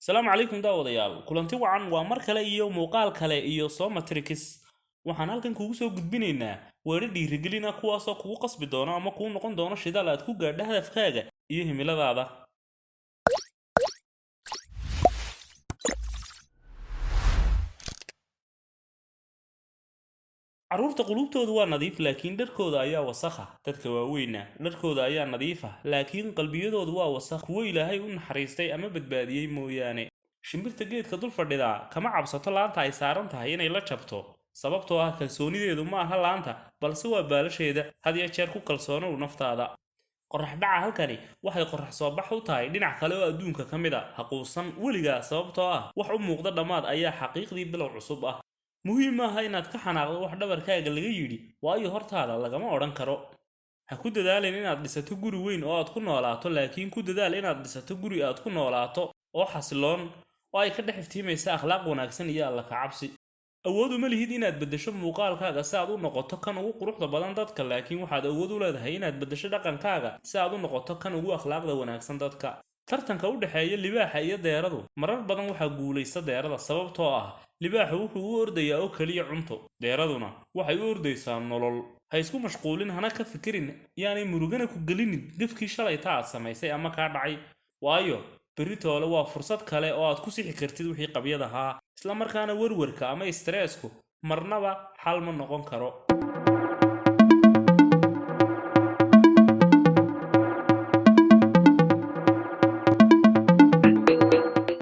Asalaamu calaykum daawadayaal, kulanti wacan. Waa mar kale iyo muuqaal kale iyo Somatrix. Waxaan halkan kugu soo gudbinaynaa weedho dhiirigelina, kuwaasoo kugu qasbi doono ama kuu noqon doono shidaal aad ku gaadho hadafkaaga iyo himiladaada. Carruurta qulubtoodu waa nadiif, laakiin dharkooda ayaa wasakha. Dadka waaweyna dharkooda ayaa nadiifa, laakiin qalbiyadoodu waa wasakh, kuwo Ilaahay u naxariistay ama badbaadiyey mooyaane. Shimbirta geedka dul fadhidaa kama cabsato laanta ay saaran tahay inay la jabto, sababtoo ah kalsoonideedu ma aha laanta, balse waa baalasheeda. Had iyo jeer ku kalsoonow naftaada. Qorax dhaca halkani waxay qorax soo bax u tahay dhinac kale oo adduunka ka mid a. Haquusan weligaa, sababtoo ah wax u muuqda dhammaad ayaa xaqiiqdii bilow cusub ah. Muhiim maaha inaad ka xanaaqdo wax dhabarkaaga laga yidhi, waayo hortaada lagama odhan karo. Ha ku dadaalin inaad dhisato guri weyn oo aad ku noolaato, laakiin ku dadaal inaad dhisato guri aad ku noolaato oo xasiloon, oo ay ka dhex iftiimaysa akhlaaq wanaagsan iyo alla ka cabsi. Awood uma lihid inaad beddesho muuqaalkaaga si aad u noqoto kan ugu quruxda badan dadka, laakiin waxaad awood u leedahay inaad beddesho dhaqankaaga si aad u noqoto kan ugu akhlaaqda wanaagsan dadka. Tartanka u dhexeeya libaaxa iyo deeradu, marar badan waxaa guulaysta deerada, sababtoo ah libaaxu wuxuu u ordayaa oo keliya cunto, deeraduna waxay u ordaysaa nolol. Ha isku mashquulin, hana ka fikirin, yaanay murugana ku gelinin gefkii shalayta aad samaysay ama kaa dhacay, waayo beritoole waa fursad kale oo aad ku sixi kartid wixii qabyad ahaa. Isla markaana werwerka ama istreesku marnaba xal ma noqon karo.